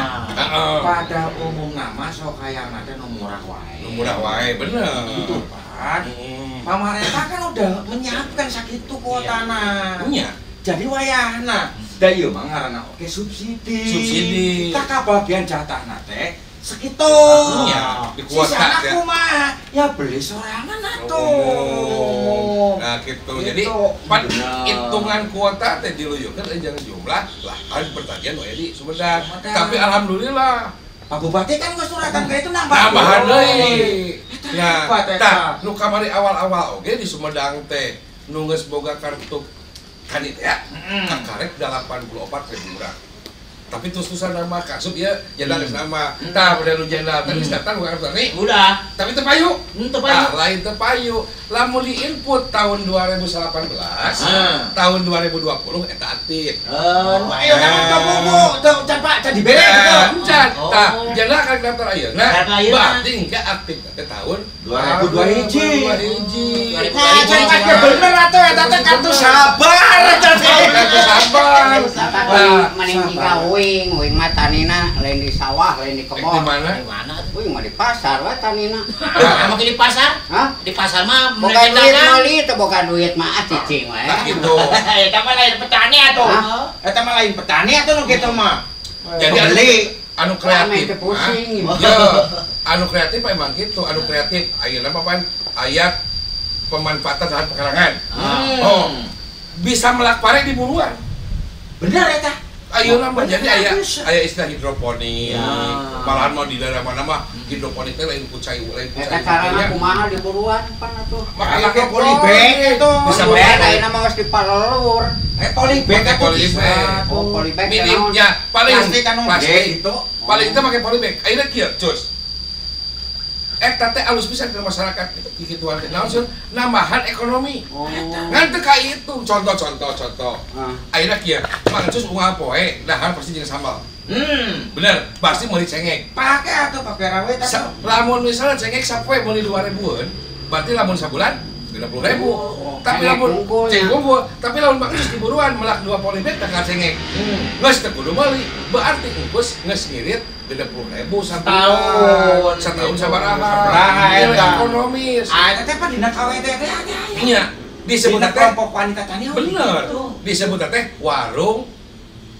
Speaker 5: pada umumna mah sok hayangna teh nu murah wae.
Speaker 2: Nu murah wae, bener.
Speaker 5: Gitu, Pak. Pamarentah kan udah menyiapkan sakitu kuotana.
Speaker 2: Iya.
Speaker 5: Jadi wayahna da ieu mah ngaranna oge subsidi.
Speaker 2: Subsidi.
Speaker 5: Tah kabagian jatahna teh segitu.
Speaker 2: Iya, di kuota
Speaker 5: sisana kumaha? Ya beli sorangan atuh.
Speaker 2: Nah, gitu. Jadi pan hitungan kuota teh diluyukeun jeung jumlah lahan pertanian nu aya di Sumedang. Tapi alhamdulillah
Speaker 5: Pak Bupati kan geus suratan ka itu nambah.
Speaker 2: Nambahan deui. Ya, tah nu kamari awal-awal oge di Sumedang teh nu geus boga kartu tani teh ya, kakarek 84.000 urang. Tapi terus-terusan nama kasub ya, janda geus nama. Tah udah nu janda tadi datang bukan kartu tani.
Speaker 1: Udah.
Speaker 2: Tapi teu payu.
Speaker 1: Teu payu.
Speaker 2: Tah lain teu payu. Lamun di input tahun 2018, tahun 2020 eta aktif.
Speaker 5: Ayo nama teu buku, teu can Pak, can dibere gitu.
Speaker 2: Can. Tah janda akan daftar ayeuna. Berarti engke aktif teh tahun
Speaker 5: 2021.
Speaker 2: 2021.
Speaker 5: Nah, can pake bener atuh eta teh kartu sabar can.
Speaker 2: Kartu sabar.
Speaker 7: Nah, mending jiga uing, uing mah tanina lain di sawah, lain di kebon.
Speaker 2: Di mana?
Speaker 1: Di mana?
Speaker 7: Uing mah di pasar we tanina.
Speaker 1: Nah, di pasar?
Speaker 7: Hah?
Speaker 1: Di pasar mah
Speaker 7: boga duit meuli teu boga duit mah cicing we.
Speaker 2: Tah kitu.
Speaker 6: Eta mah lain petani atuh.
Speaker 5: Eta mah lain petani atuh nu kitu mah.
Speaker 2: Jadi
Speaker 5: beli
Speaker 2: anu kreatif.
Speaker 7: Pusing.
Speaker 2: Ya, anu kreatif emang gitu, anu kreatif ayeuna mah pan ayat pemanfaatan lahan pekarangan. Oh, bisa melak pare di buruan.
Speaker 5: Bener eta.
Speaker 2: Ayeuna mah jadi aya istilah hidroponik. Malahan mau di daerah mana mah hidroponik teh lain ku cai, lain ku cai.
Speaker 7: Eta carana kumaha di buruan pan atuh.
Speaker 5: Make polybag itu.
Speaker 2: Bisa
Speaker 7: bae ayeuna mah geus dipalelur.
Speaker 5: Polybag atuh bisa.
Speaker 7: Oh, polybag
Speaker 2: minimnya paling
Speaker 5: plastik anu
Speaker 2: plastik
Speaker 5: itu.
Speaker 2: Paling teh make polybag. Ayeuna kieu, cus. Eta teh alus pisan ke masyarakat kikituan teh naon sun nambahan ekonomi. Ngan teu kahitung contoh. Ayeuna kieu, Mang Cus unggal poe dahar pasti jeung sambal. Bener, pasti meuli cengek.
Speaker 5: Pake atuh pake rawit atuh.
Speaker 2: Lamun misalnya cengek sapoe meuli 2000-eun, berarti lamun sabulan 30.000. Tapi lamun cengek unggul, tapi lamun Mang Cus diburuan melak 2 polybag teh ka cengek. Geus teu kudu meuli, berarti engkus geus ngirit 60.000 setahun. Setahun sabaraha. Nilai ekonomis.
Speaker 5: Ah, eta teh pan dina KWT teh aya.
Speaker 2: Nya, disebut teh
Speaker 5: kelompok wanita tani.
Speaker 2: Bener. Disebut teh warung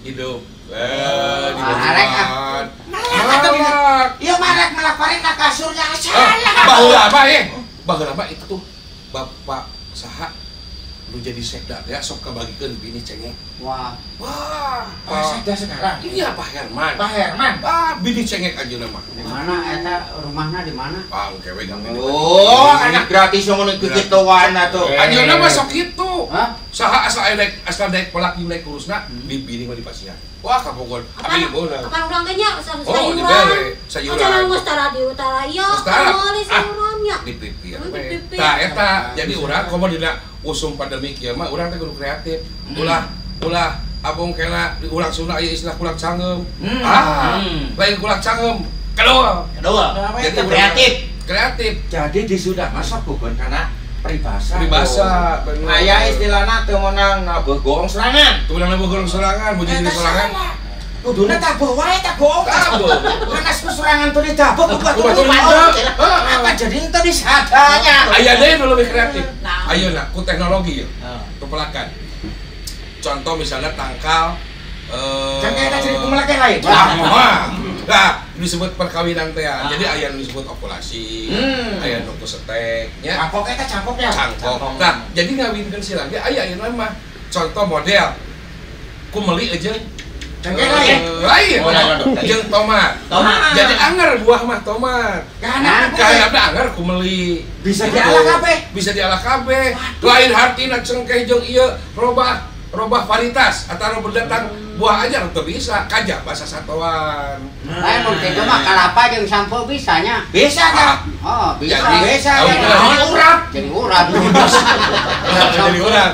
Speaker 2: Hidup.
Speaker 7: Marek ah.
Speaker 2: Malak.
Speaker 5: Iya marek malak paring na kasurnya salah.
Speaker 2: Baheula mah ye. Baheula mah itu tuh Bapak saha nu jadi sekda teh sok kabagikeun bini cengek.
Speaker 7: Wah.
Speaker 2: Wah,
Speaker 5: Pak Sekda sekarang.
Speaker 2: Iya Pak Herman.
Speaker 5: Pak Herman.
Speaker 2: Ah, bini cengek aja mah.
Speaker 7: Di mana eta rumahna di mana?
Speaker 2: Ah, engke we gawe.
Speaker 5: Oh, anak gratis ngono kikituan atuh.
Speaker 2: Anjeunna mah sok kitu.
Speaker 7: Hah?
Speaker 2: Saha asal aya daek asal daek pelak jeung daek kurusna dibini mah dipasihan. Wah, kapogon. Abi beunang.
Speaker 4: Kapan urang ge nya
Speaker 2: Oh,
Speaker 4: sayuran.
Speaker 2: dibere sayuran.
Speaker 4: Jangan geus tara di utara ieu, meuli sayurannya.
Speaker 2: Dipipir.
Speaker 4: Dipipir.
Speaker 2: Tah eta jadi urang komo dina usum pandemi kieu mah urang teh kudu kreatif. Ulah ulah abong kena di urang Sunda aya istilah kulak cangem. Ah, lain kulak cangem. Kedua.
Speaker 1: Kedua.
Speaker 2: Jadi
Speaker 1: kreatif.
Speaker 2: Kreatif.
Speaker 5: Jadi di Sunda masuk bukan karena peribahasa.
Speaker 2: Peribahasa, bener.
Speaker 5: Aya istilahna teu meunang nabuh goong serangan.
Speaker 2: Teu meunang nabuh goong serangan, mun jadi sorangan.
Speaker 5: Kuduna tabuh wae tabuh.
Speaker 2: Tabuh.
Speaker 5: Panas ku serangan tuh ditabuh ku
Speaker 2: Ku batur
Speaker 5: Apa jadi ente disadanya.
Speaker 2: Aya deui nu lebih kreatif. Ayeuna ku teknologi ya. Pepelakan. Contoh misalnya tangkal
Speaker 5: Cengkeh eta jadi kumeleke lain.
Speaker 2: Wah, mah. Nah, disebut perkawinan teh. Jadi aya nu disebut okulasi, aya nu setek nya.
Speaker 5: Cangkok eta cangkoknya.
Speaker 2: Cangkok. Nah, jadi ngawinkeun silang ge aya ayeuna mah. Contoh model ku meuli jeung
Speaker 5: cengkeh lain.
Speaker 2: Lain. Jeung tomat.
Speaker 1: Tomat.
Speaker 2: Jadi anger buah mah tomat. Kahanapna anger ku meuli.
Speaker 5: Bisa dialah kabeh.
Speaker 2: Bisa dialah kabeh. Lain hartina cengkeh jeung ieu robah robah varietas atau berdatang buah aja teu bisa kajah bahasa satuan.
Speaker 7: Lain mun kitu mah kalapa jeung sampo bisa nya.
Speaker 5: Bisa kan?
Speaker 7: Oh, bisa.
Speaker 5: Bisa.
Speaker 2: Jadi
Speaker 5: urap.
Speaker 7: Jadi urap.
Speaker 2: Jadi urap.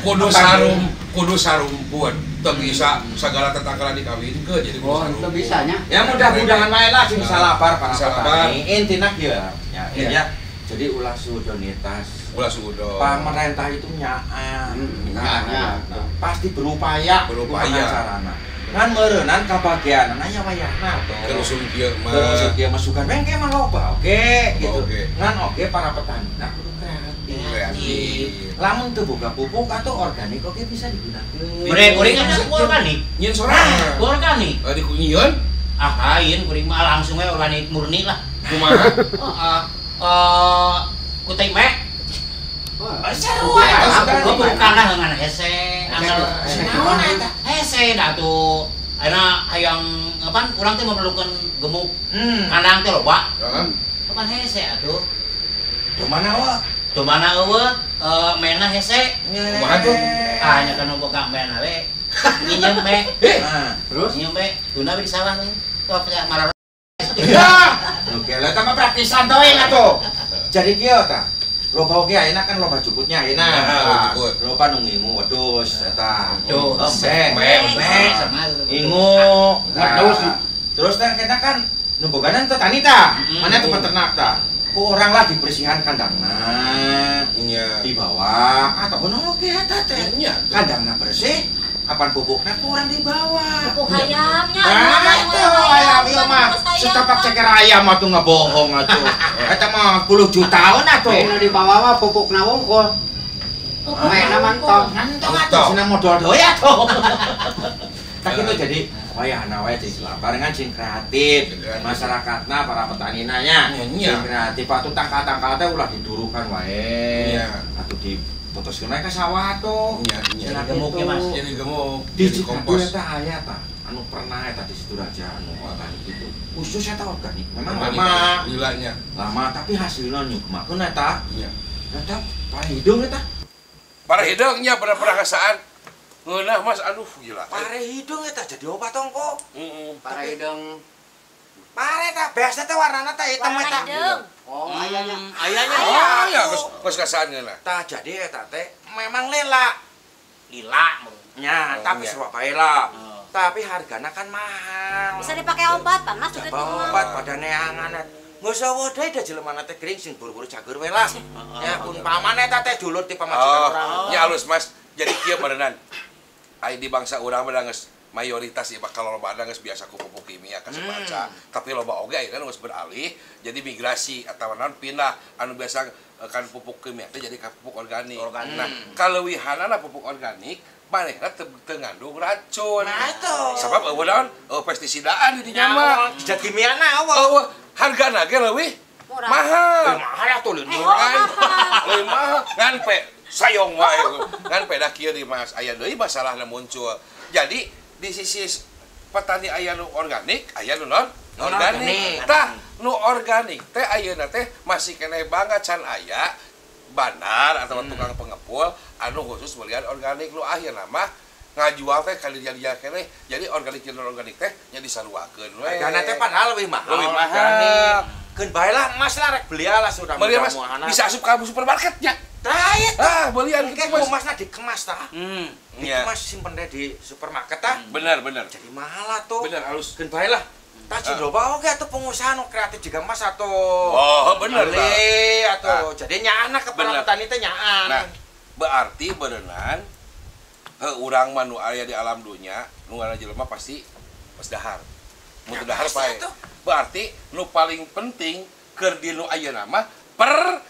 Speaker 2: Kudu sarum, kudu sarumpun. Teu bisa segala tetangkalan dikawinkeun jadi kudu sarumpun.
Speaker 7: Teu bisa nya.
Speaker 5: Ya mudah-mudahan wae lah sing salabar para petani. Intina kieu ya. Jadi ulah sudonitas.
Speaker 2: Ulah sudon.
Speaker 5: Pemerintah itu nyaan. Nah, pasti berupaya sarana. Ngan meureunnan kabagianana nya wayahna tuh.
Speaker 2: Terus kieu mah.
Speaker 5: Terus kieu masukan we engke mah loba oge gitu. Ngan oge para petani nah kudu kreatif. Lamun teu boga pupuk atau organik oge bisa digunakeun.
Speaker 1: Bre kuring kan organik.
Speaker 2: Nyieun sorangan.
Speaker 1: Organik.
Speaker 2: Di nyieun?
Speaker 1: Ah lain kuring mah langsung we organik murni lah.
Speaker 2: Kumaha?
Speaker 1: Heeh. Ku teh
Speaker 5: Seru
Speaker 1: Pupuk tanah ngan hese, angel
Speaker 5: naon eta?
Speaker 1: Hese da atuh. Ayeuna hayang apaan urang teh memerlukan gemuk. Kandang teh loba.
Speaker 2: Heeh.
Speaker 1: Kapan hese atuh?
Speaker 5: Di mana eueuh?
Speaker 1: Di mana eueuh? Mena hese.
Speaker 2: Kumaha tuh?
Speaker 1: Ah nya kana boga mena we. Nginjem we.
Speaker 5: Terus
Speaker 1: nginjem we, tunda we di sawah we. Tuh marah.
Speaker 5: Ya. Oke, lah tambah praktisan teuing atuh. Jadi kieu tah. Loba oge ayeuna kan loba jukutnya ayeuna. Loba nu ngingu wedhus eta.
Speaker 1: Wedhus.
Speaker 5: Embe ingu.
Speaker 7: Wedhus.
Speaker 5: Terus teh kita kan nu bogana teh tani tah. Mana tuh peternak tah. Ku urang lah dibersihan kandangna.
Speaker 2: Nya.
Speaker 5: Dibawa atau kuno oge eta teh. Kandangna bersih, apan pupukna ku urang dibawa.
Speaker 4: Pupuk ayamnya.
Speaker 5: Nah, itu ayam ieu mah setapak ceker ayam atuh ngebohong atuh. Eta mah 10 jutaan atuh.
Speaker 7: Anu dibawa mah pupukna wungkul. Maena mantong.
Speaker 5: Mantong atuh cenah modal deui atuh. Tah kitu jadi wayahna wae jadi barengan sing kreatif. Masyarakatna para petanina nya sing kreatif atuh tangkal-tangkal teh ulah didurukan wae. Atuh di putuskeun ka sawah atuh.
Speaker 2: Nya
Speaker 1: gemuknya Mas.
Speaker 2: Jadi gemuk.
Speaker 5: Di kompos eta aya tah anu pernah eta di situ raja anu organik itu. Khusus eta organik. Memang lama.
Speaker 2: Lilanya.
Speaker 5: Lama tapi hasilnya nyugmakeun eta.
Speaker 2: Iya.
Speaker 5: Eta pare hidung eta.
Speaker 2: Pare hidung nya pernah perasaan. Ngeunah Mas aduh gila.
Speaker 5: Pare hidung eta jadi obat ongko.
Speaker 2: Heeh.
Speaker 7: Pare hidung.
Speaker 5: Pare tah biasa teh warnana teh hitam eta.
Speaker 7: Oh, ayanya.
Speaker 1: Ayanya.
Speaker 2: Oh, ya geus kasaan ngeunah.
Speaker 5: Tah jadi eta teh memang lila.
Speaker 1: Lila.
Speaker 5: Nya, tapi sarua bae lah. Tapi hargana kan mahal.
Speaker 4: Bisa dipakai obat, Pak Mas juga tuh.
Speaker 5: Obat pada neangan. Geus eueuh deui da jelemana teh gering sing buru-buru cager we lah. Nya umpamane eta teh dulur ti pamajikan urang.
Speaker 2: Nya alus Mas. Jadi kieu beneran. Ai di bangsa urang mah geus mayoritas ya bakal loba geus biasa ku pupuk kimia ka sebaca. Tapi loba oge ayeuna geus beralih jadi migrasi atawa naon pindah anu biasa kan pupuk kimia teh jadi ka pupuk organik. Nah, kaleuwihanana pupuk organik Manehna teu ngandung racun.
Speaker 5: Nah, itu.
Speaker 2: Sabab eueuh naon? Eueuh pestisidaan di dinya mah.
Speaker 5: Zat kimiana eueuh.
Speaker 2: Eueuh hargana ge leuwih
Speaker 4: Murah.
Speaker 2: mahal.
Speaker 5: Mahal atuh leuwih
Speaker 4: Eh,
Speaker 5: murah.
Speaker 2: Leuwih mahal ngan pe sayong wae. Ngan pe da kieu di Mas aya deui masalahna muncul. Jadi di sisi petani aya nu organik, aya nu non organik. Tah, nu organik teh ayeuna teh masih keneh bangga can aya bandar atau tukang pengepul anu khusus belian organik nu akhirna mah ngajual teh ka dia keneh. Jadi organik jeung non organik teh nya disaruakeun we.
Speaker 5: Hargana teh padahal leuwih mahal.
Speaker 2: Leuwih mahal.
Speaker 5: Organik. Keun bae lah emas lah rek beli lah sudah
Speaker 2: Belian Mas bisa asup ka supermarket nya.
Speaker 5: Tah eta.
Speaker 2: Ah, belian
Speaker 5: Engke
Speaker 2: gitu Mas.
Speaker 5: emasna dikemas tah.
Speaker 2: Iya.
Speaker 5: Dikemas simpen deh di supermarket tah.
Speaker 2: Bener, bener.
Speaker 5: Jadi mahal lah tuh.
Speaker 2: Bener halus.
Speaker 5: Keun bae lah. Tah loba oge atuh pengusaha nu kreatif juga emas atau
Speaker 2: Oh, bener tah.
Speaker 5: beli atau jadi nyaan ke para
Speaker 2: Bener.
Speaker 5: petani teh nyaan.
Speaker 2: Nah, berarti berenang heuh urang mah nu aya di alam dunya, nu ngaran jelema pasti pas dahar. Mun teu dahar
Speaker 5: pasti
Speaker 2: pae.
Speaker 5: atuh.
Speaker 2: Berarti nu paling penting keur di nu ayeuna mah pertanian.